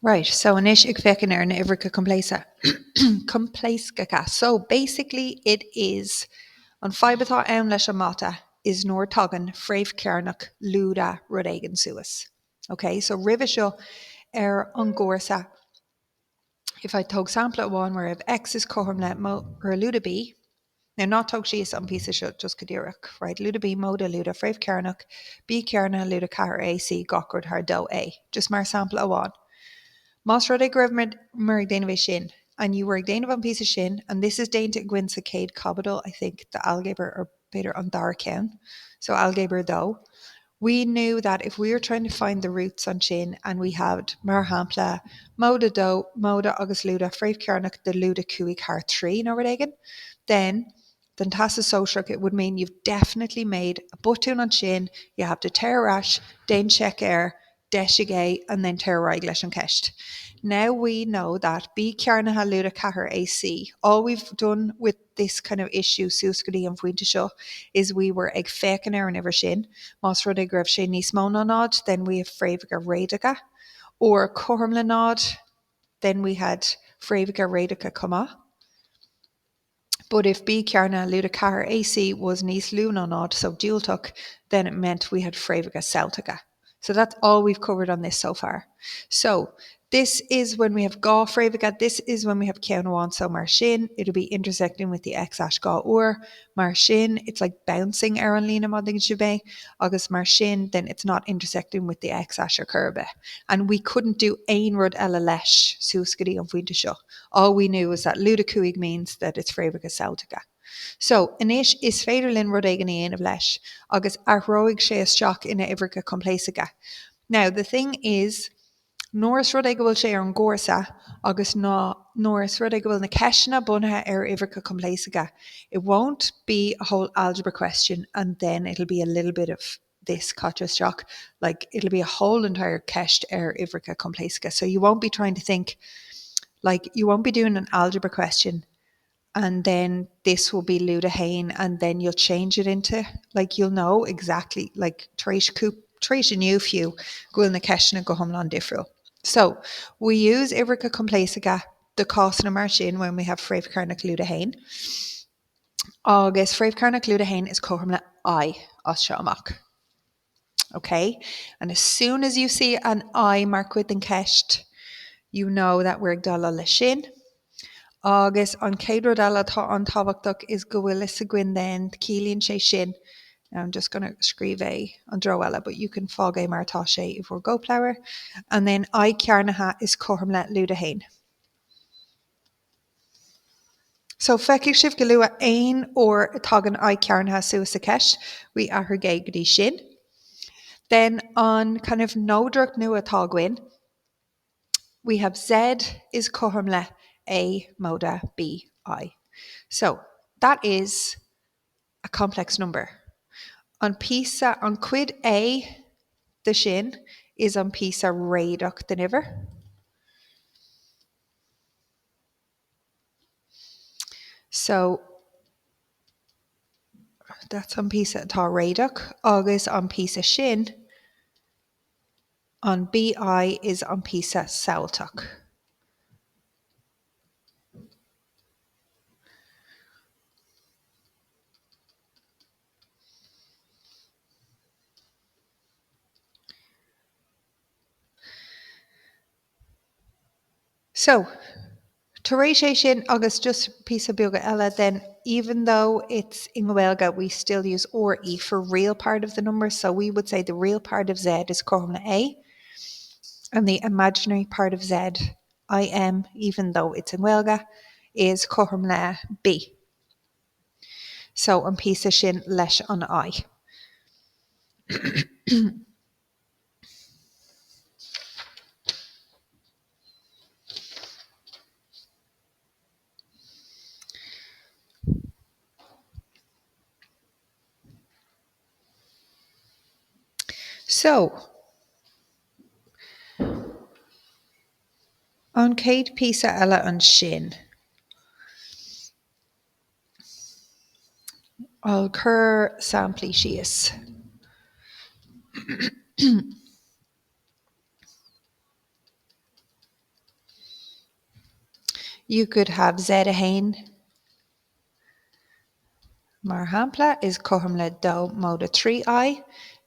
Right, so anois ag féachaint ar na uimhreacha coimpléasca, coimpléascacha. So basically it is, an fadhb atá ann leis an mata is nuair tagann fréamh chearnach lúide rud éigin suas. Ok, so roimhe seo ar an gcúrsa, if I tóg sampla amháin where I have x is cothrom le mo, or lúide b, Now ná tóg síos an píosa seo just go díreach, right, lúide B móide lúide fréamh chearnach B cearnaithe lúide 4 A C gach rud thar 2 A, just mar sampla amháin. Más rud é go rabhamar ag déanamh é sin, and you were ag déanamh an píosa sin, and this is déanta againn sa chéad chaibidil, I think, de ailgéabar or b'fhéidir an dara ceann, so ailgéabar 2, We knew that if we were trying to find the roots ansin and we had, mar shampla, móide 2, móide agus lúide fréamh chearnach de lúide 5 thar 3 nó rud éigin, then don Teastas Sóisearach it would mean you've definitely made a botún ansin, you have to téir ar ais, déan seic air, deisigh é and then téir ar aghaidh leis an cheist. Now we know that B cearnaithe lúide 4 AC, all we've done with this kind of issue suas go dtí an phointe seo is we were ag féachaint ar an uimhir sin, más rud é go raibh sé níos mó ná 0 then we have fréamhacha réadacha, or cothrom le 0 then we had fréamhacha réadacha chomh maith. But if B cearnaithe lúide 4 AC was níos lú ná 0, so diúltach, then it meant we had fréamhacha samhaltacha. So that's all we've covered on this so far. So this is when we have dhá fréamhacha, this is when we have ceann amháin, so mar sin, it'll be intersecting with the x-ais dhá uair, mar sin, it's like bouncing ar an líne má thuigeann sibh mé, agus mar sin, then it's not intersecting with the x-ais ar chor ar bith. And we couldn't do aon rud eile leis suas go dtí an phointe seo. All we knew was that lúide 5 means that it's fréamhacha samhaltacha. So, anois is féidir linn rud éigin a dhéanamh leis agus athróidh sé isteach ina uimhreacha coimpléascacha. Now, the thing is, nuair is rud é go bhfuil sé ar an gcúrsa agus ná nuair is rud é go bhfuil na ceisteanna bunaithe ar uimhreacha coimpléascacha, it won't be a whole algebra question and then it'll be a little bit of this caite isteach, like it'll be a whole entire ceist ar uimhreacha coimpléascacha. So you won't be trying to think, like you won't be doing an algebra question and then this will be lúide 1 and then you'll change it into, like you'll know exactly, like tar éis tar éis inniu fiú, go bhfuil na ceisteanna go hiomlán difriúil. So, we use uimhreacha coimpléascacha do cásanna mar sin when we have fréamh chearnach lúide 1 agus fréamh chearnach lúide 1 is cothrom le I as seo amach. Ok, and as soon as you see an I mar chuid den cheist, you know that we're ag déileáil leis sin. Agus an chéad rud eile atá an-tábhachtach is go bhfuil fhios againn then, ciallaíonn sé sin, now I'm just gonna scríobh é an treo eile, but you can fág é mar atá sé i bhur gcóipleabhar, and then I cearnaithe is cothrom le lúide 1. So, feicfidh sibh go luath aon uair a tagann I cearnaithe suas sa cheist, we athraigh é go dtí sin. Then an kind of nodaireacht nua atá againn, we have Z is cothrom le A móide B I. So, that is a complex number. An píosa, an cuid A de sin is an píosa réadach den uimhir. So, that's an píosa atá réadach agus an píosa sin, an BI is an píosa samhaltach. So, tar éis é sin agus just píosa beaga eile, then even though it's in Gaeilge, we still use RE for real part of the number. So we would say the real part of Z is cothrom le A and the imaginary part of Z, IM, even though it's in Gaeilge, is cothrom le B. So an píosa sin leis an I. So, an chéad píosa eile ansin. I'll cur samplaí síos. You could have Z1 mar shampla is cothrom le 2 móide 3i.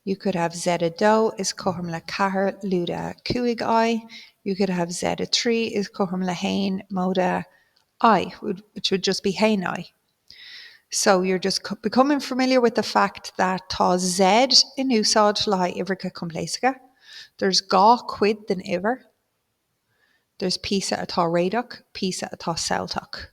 You could have Z2 is cothrom le 4 lúide 5i. You could have Z3 is cothrom le 1 móide i, which would just be 1i. So you're just becoming familiar with the fact that tá Z in úsáid le haghaidh uimhreacha coimpléascacha. There's dhá chuid den uimhir. There's píosa atá réadach, píosa atá samhaltach.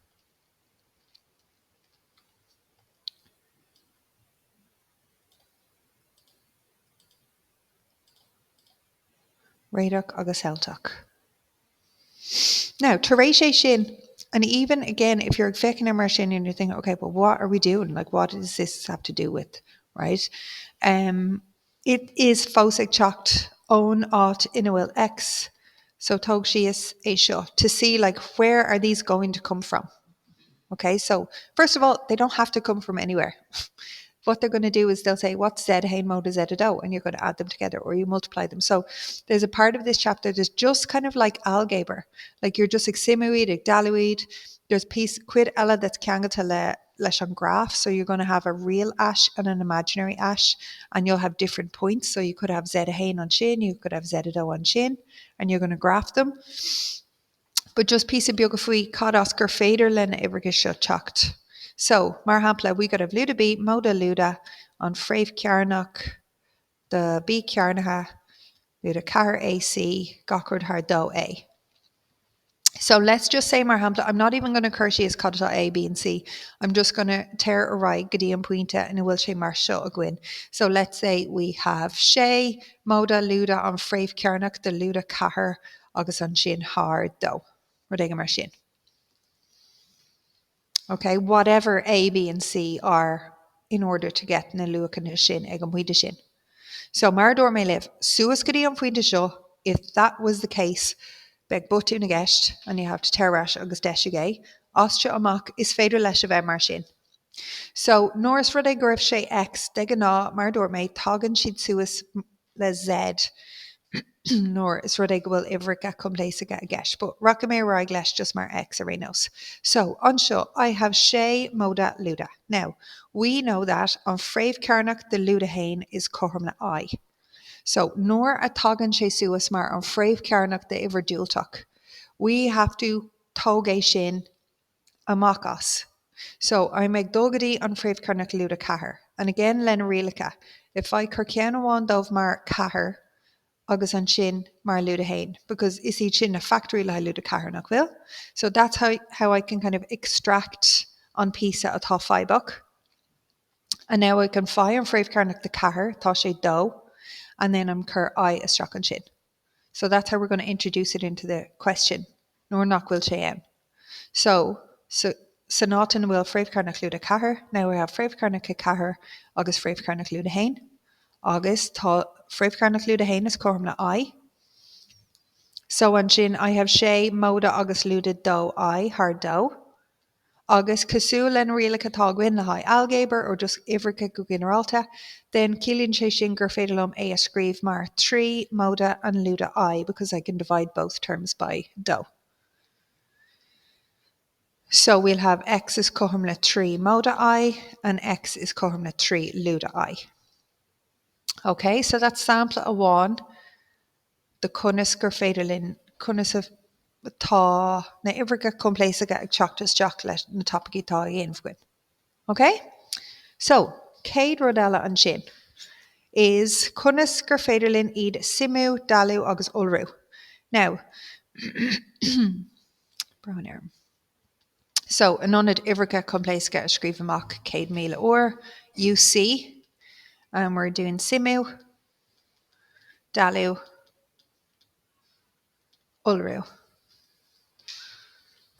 Réadach agus samhaltach. Now, tar éis é sin, and even again, if you're ag féachaint air mar sin and you're thinking, okay, but what are we doing? Like, what does this have to do with, right? Um, it is fós ag teacht ón áit ina bhfuil X, so tóg síos é seo to see like where are these going to come from? Okay, so first of all, they don't have to come from anywhere. What they're going to do is they'll say, what's Z haon móide Z a dó? And you're going to add them together or you multiply them. So there's a part of this chapter that's just kind of like algebra. Like you're just ag suimiú iad, ag dealú iad. There's piece cuid eile that's ceangailte le leis an graph. So you're going to have a real ais and an imaginary ais and you'll have different points. So you could have Z a haon ansin, you could have Z a dó ansin, and you're going to graph them. But just píosa beag faoi cad as gur féidir le na uimhreacha seo teacht. So, mar shampla, we could have lúide B móide lúide an fréamh cearnach de B cearnaithe lúide 4 AC gach rud thar 2A. So let's just say mar shampla, I'm not even going to cur síos cad atá A, B and C. I'm just going to téir ar aghaidh go dtí an pointe ina bhfuil sé mar seo againn. So let's say we have 6 móide lúide an fréamh cearnach de lúide 4 agus ansin thar 2. Rud éigin mar sin. Ok, whatever A, B and C are in order to get na luachanna sin ag an bpointe sin. So mar a dúirt mé libh, suas go dtí an phointe seo, if that was the case, beidh botún i gceist and you have to téir ar ais agus deisigh é. As seo amach, is féidir leis a bheith mar sin. So nuair is rud é go raibh sé X, de ghnáth, mar a dúirt mé, tagann siad suas le Z nuair is rud é go bhfuil uimhreacha coimpléascacha i gceist, but rachaidh mé ar aghaidh leis just mar X ar aon nós. So, anseo, I have 6 móide lúide. Now, we know that an fréamh cearnach de lúide 1 is cothrom le I. So, nuair a tagann sé suas mar an fréamh cearnach de uimhir diúltach, we have to tóg é sin amach as. So, I'm ag dul go dtí an fréamh cearnach lúide 4. And again le na rialacha, if I cur ceann amháin dóibh mar 4 agus ansin mar lúide 1, because is iad sin na factoirí le haghaidh lúide 4, nach bhfuil? So that's how, how I can kind of extract an píosa atá fadhbach. And now I can faigh an fréamh cearnach de 4, tá sé 2, and then I'm cur I isteach ansin. So that's how we're going to introduce it into the question nuair nach bhfuil sé ann. So, so san áit ina bhfuil fréamh chearnach lúide 4, now we have fréamh chearnach 4 agus fréamh chearnach lúide 1, agus tá fréamh chearnach lúide 1 is cothrom le I. So ansin I have 6 móide agus lúide 2 I thar 2. Agus cosúil le na rialacha atá againn le haghaidh ailgéabar or just uimhreacha go ginearálta, then ciallaíonn sé sin gur féidir liom é a scríobh mar 3 móide an lúide I because I can divide both terms by 2. So we'll have x is cothrom le 3 móide I and x is cothrom le 3 lúide I. Ok, so that's sampla amháin de conas gur féidir linn, conas atá na uimhreacha coimpléascacha ag teacht isteach leis na topaicí atá á dhéanamh againn. Ok? So, céad rud eile ansin is conas gur féidir linn iad suimiú, dealú agus iolrú. Now, brón orm. So, in ionad uimhreacha coimpléascacha a scríobh amach 100,000 uair, UC, and we're doing suimiú, dealú, iolrú.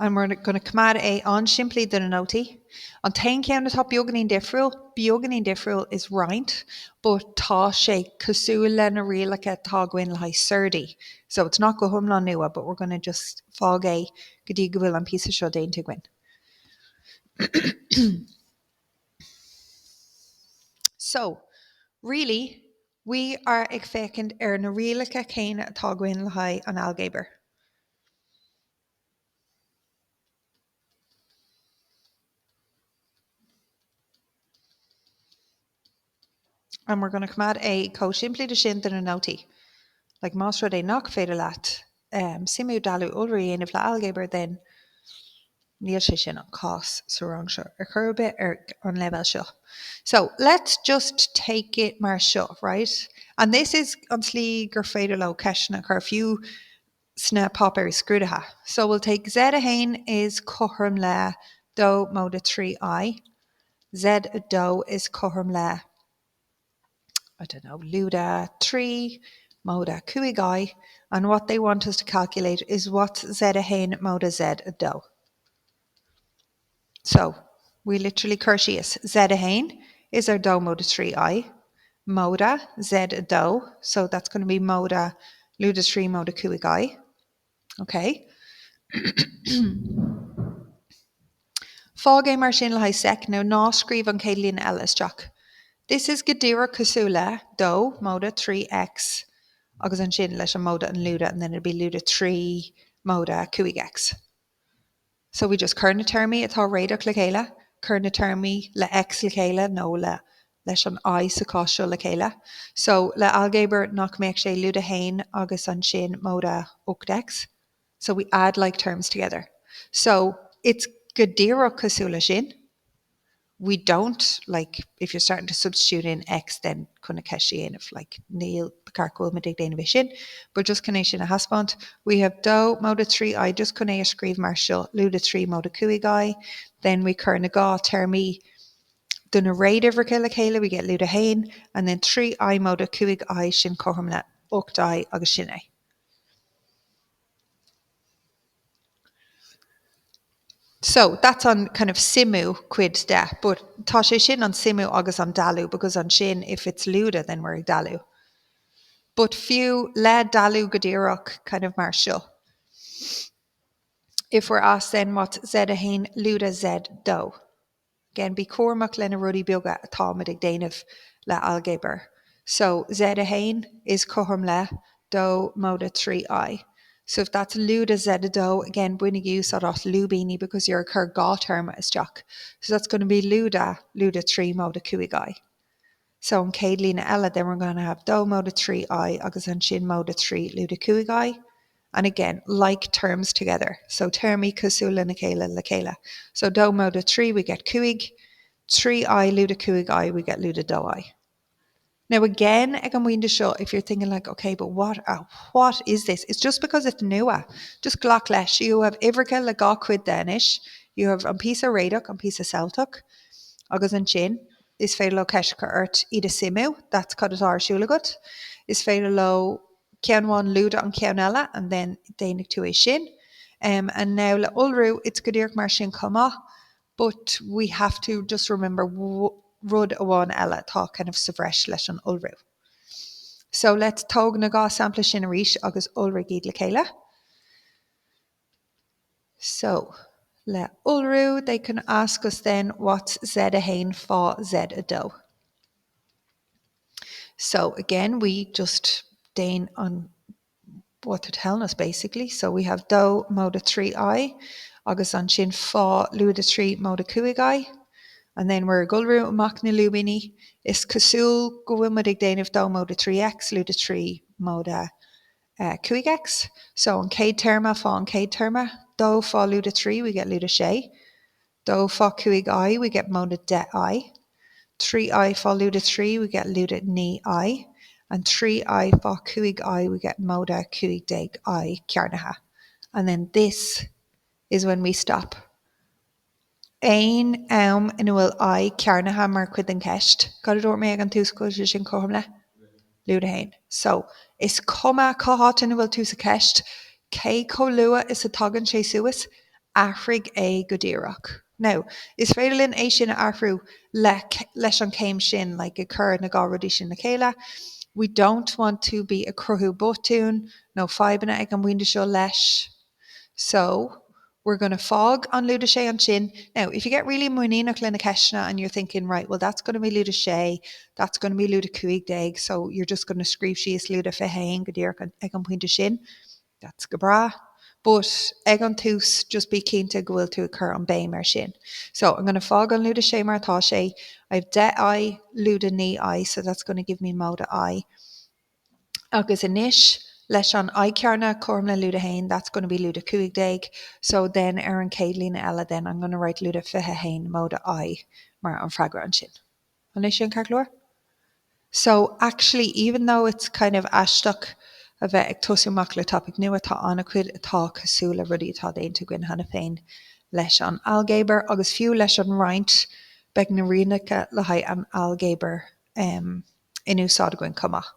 And we're going to coimeád é an-simplí do na nótaí. An t-aon cheann atá beagáinín difriúil, beagáinín difriúil is roinnt, but tá sé cosúil le na rialacha atá againn le haghaidh surdaí. So it's not go hiomlán nua, but we're going to just fág é go dtí go bhfuil an píosa seo déanta againn. So, really, we are ag féachaint ar na rialacha céanna atá againn le haghaidh an ailgéabair. And we're gonna coimeád é chomh simplí de sin do na nótaí. Like más rud é nach féidir leat um, suimiú, dealú, iolrú a dhéanamh le ailgéabar then níl sé sin an cás sa rang seo ar chor ar bith ar an leibhéal seo. So let's just take it mar seo, right? And this is an tslí gur féidir leo ceisteanna a chur fiú sna páipéirí scrúdaithe. So we'll take Z1 is cothrom le 2 móide 3I, Z2 is cothrom le, I don't know, lúide 3 móide 5I, and what they want us to calculate is what's Z1 móide Z2. So, we literally cur síos, Z1 is our 2 móide 3I, móide Z2, so that's going to be móide lúide 3 móide 5I. Ok. Fág é mar sin le haghaidh sec, nó ná scríobh an chéad líne eile isteach. This is go díreach cosúil le 2 móide 3x agus ansin leis an móide an lúide and then it'll be lúide 3 móide 5x. So we just cuir na téarmaí atá réadach le chéile, cuir na téarmaí le x le chéile nó le leis an i sa chás seo le chéile. So le ailgéabar nach mbeadh sé lúide 1 agus ansin móide 8x. So we add like terms together. So it's go díreach cosúil le sin. we don't, like, if you're starting to substitute in x then chun na ceist a dhéanamh, like, níl, ba cheart go bhfuil muid ag déanamh é sin, but just chun é sin a thaispeáint, we have 2 móide 3i just chun é a scríobh mar seo, lúide 3 móide 5i, then we cuir na dhá téarmaí do na réaduimhreacha le chéile, we get lúide 1, and then 3i móide 5i sin cothrom le 8i agus sin é. So, that's an kind of suimiú cuid de, but tá sé sin an suimiú agus an dealú because ansin if it's lúide then we're ag dealú. But fiú le dealú go díreach kind of mar seo, if we're asked then what's Z1 lúide Z2? Again, bí cúramach le na rudaí beaga atáimid ag déanamh le ailgéabar. So, Z1 is cothrom le 2 móide 3I. So if that's lúide Z2, again, bainigí úsáid as lúibíní because you're ag cur dhá téarma isteach. So that's going to be lúide lúide 3 móide 5I. So an chéad líne eile, then we're going to have 2 móide 3I agus ansin móide 3 lúide 5I. And again, like terms together. So téarmaí cosúil lena chéile le chéile. So 2 móide 3, we get 5, 3I lúide 5I, we get lúide 2I. Now again, ag an bpointe seo, if you're thinking like, okay, but what, uh, what is this? It's just because it's nua. Just glac leis. You have uimhreacha le dhá cuid de anois. You have an píosa réadach, an píosa samhaltach. Agus ansin, Is féidir leo ceist a chur ort iad a suimiú, that's cad atá ar siúl agat. Is féidir leo ceann amháin lúide an ceann eile and then déanfaidh tú é sin. Um, and now le iolrú, it's go díreach mar sin chomh maith, but we have to just remember rud amháin eile atá kind of sa bhreis leis an iolrú. So let's tóg na dhá sampla sin arís agus iolraigh iad le chéile. So, le iolrú, they can ask us then what's Z1 fá Z2. So again, we just déan an what they're telling us basically. So we have 2 móide 3i agus ansin fá lúide 3 móide 5i. And then we're ag iolrú amach na lúibíní. Is cosúil go bhfuil muid ag déanamh 2 móide 3x lúide 3 móide 5x. So an chéad téarma fá an chéad téarma, 2 fá lúide 3, we get lúide 6. 2 fá 5i, we get móide 10i. 3i fá lúide 3, we get lúide 9i. And 3i fá 5i, we get móide 15i cearnaithe. And then this is when we stop. Aon am ina bhfuil i cearnaithe mar chuid den cheist, cad a dúirt mé ag an tús go bhfuil sé sin cothrom le? Lúide 1. So, is cuma cá háit ina bhfuil tú sa cheist, cé chomh luath is a tagann sé suas, athraigh é go díreach. Now, is féidir linn é sin a athrú le leis an chéim sin, like ag cur na dhá rudaí sin le chéile. We don't want to be ag cruthú botúin nó fadhbanna ag an bpointe seo leis. So, we're going to fág an lúide sé ansin. Now, if you get really muiníneach le na ceisteanna and you're thinking, right, well that's going to be lúide sé, that's going to be lúide 15, so you're just going to scríobh síos lúide 21 go díreach ag an bpointe sin, that's go breá. But ag an tús just bí cinnte go bhfuil tú ag cur an béim ar sin. So I'm gonna fág an lúide 6 mar atá sé. I have 10 I lúide 9 I so that's gonna give me móide I. Agus anois leis an I cearnaithe cothrom le lúide 1 that's gonna be lúide 15. So then ar an chéad líne eile then I'm gonna write lúide 21 móide I mar an freagra ansin. An é sin ceart go leor? So, actually, even though it's kind of aisteach a bheith ag tosú amach le topic nua, tá an-chuid atá cosúil le rudaí atá déanta againn cheana féin leis an ailgéabar agus fiú leis an roinnt, beidh na rialacha le haghaidh an ailgéabair in úsáid againn chomh maith.